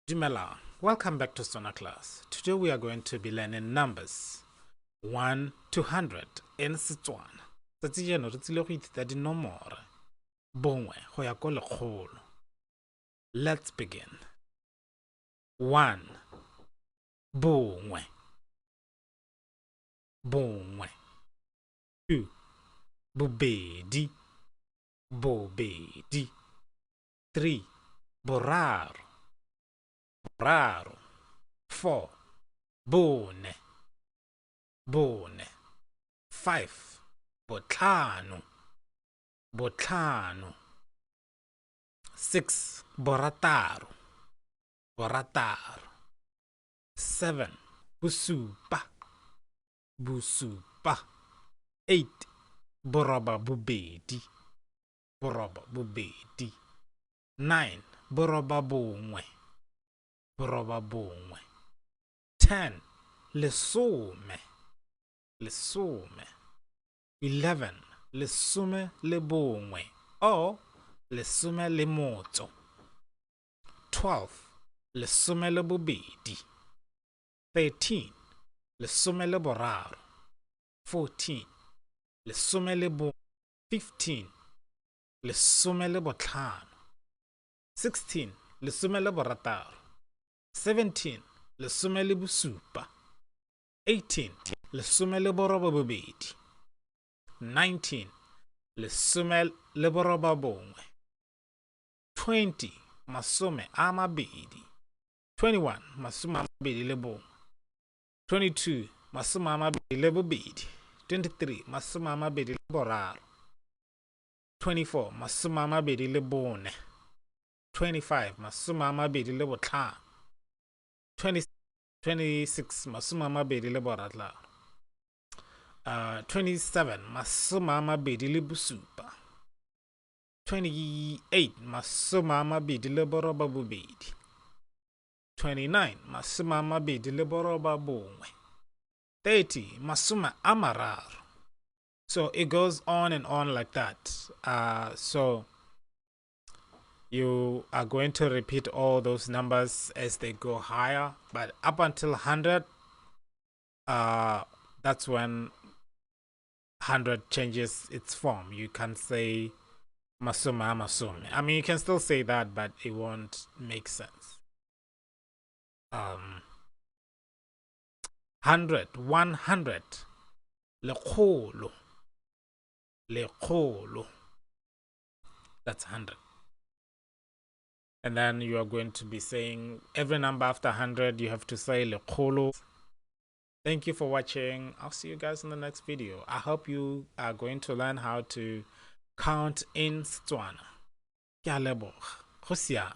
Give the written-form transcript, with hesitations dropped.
Dumela, welcome back to Setswana class. Today we are going to be learning numbers 1 to 100 in Setswana. Tsatsi jeno re tsile go ithuta dinomoro bongwe go ya ko lekgolo. Let's begin. 1, bongwe, bongwe. 2, bobedi, bobedi. 3, boraro, boraro. 4, bone, bone. 5, botlhano, botlhano. 6, borataro, borataro. 7, bosupa, bosupa. 8, boroba bobedi, boroba bobedi. 9, boroba bongwe, boroba bongwe. 10, lesome, lesome. 11, lesome le bongwe or lesome le motso. 12, lesome le bobedi. 13, lesome le boraro. 14, lesome le bo. 15, lesome le botlhano. 16, lesome le borataro. 17, lesome le bosupa. 18, lesome le boroba bobedi. 19, lesome le boroba bongwe. 20, masome a mabedi. 21, masome a mabedi le bongwe. 22, masome a mabedi le bobedi. 23, masome a mabedi le boraro. 24, masome a mabedi le bone. 25, masome a mabedi le botlhano. 20, 26, masome a mabedi le borataro. 27, masome a mabedi le bosupa. 28, masome a mabedi le boroba bobedi. 29, masome a mabedi le boroba bongwe. 30, masome a mararo. So it goes on and on like that. So you are going to repeat all those numbers as they go higher, but up until 100, that's when 100 changes its form. You can say masome a masome. I mean, you can still say that, but it won't make sense. 100, 100, lekgolo, lekgolo. That's 100. And then you are going to be saying every number after 100, you have to say lekgolo. Thank you for watching. I'll see you guys in the next video. I hope you are going to learn how to count in Setswana. Ke a leboga. Go siame.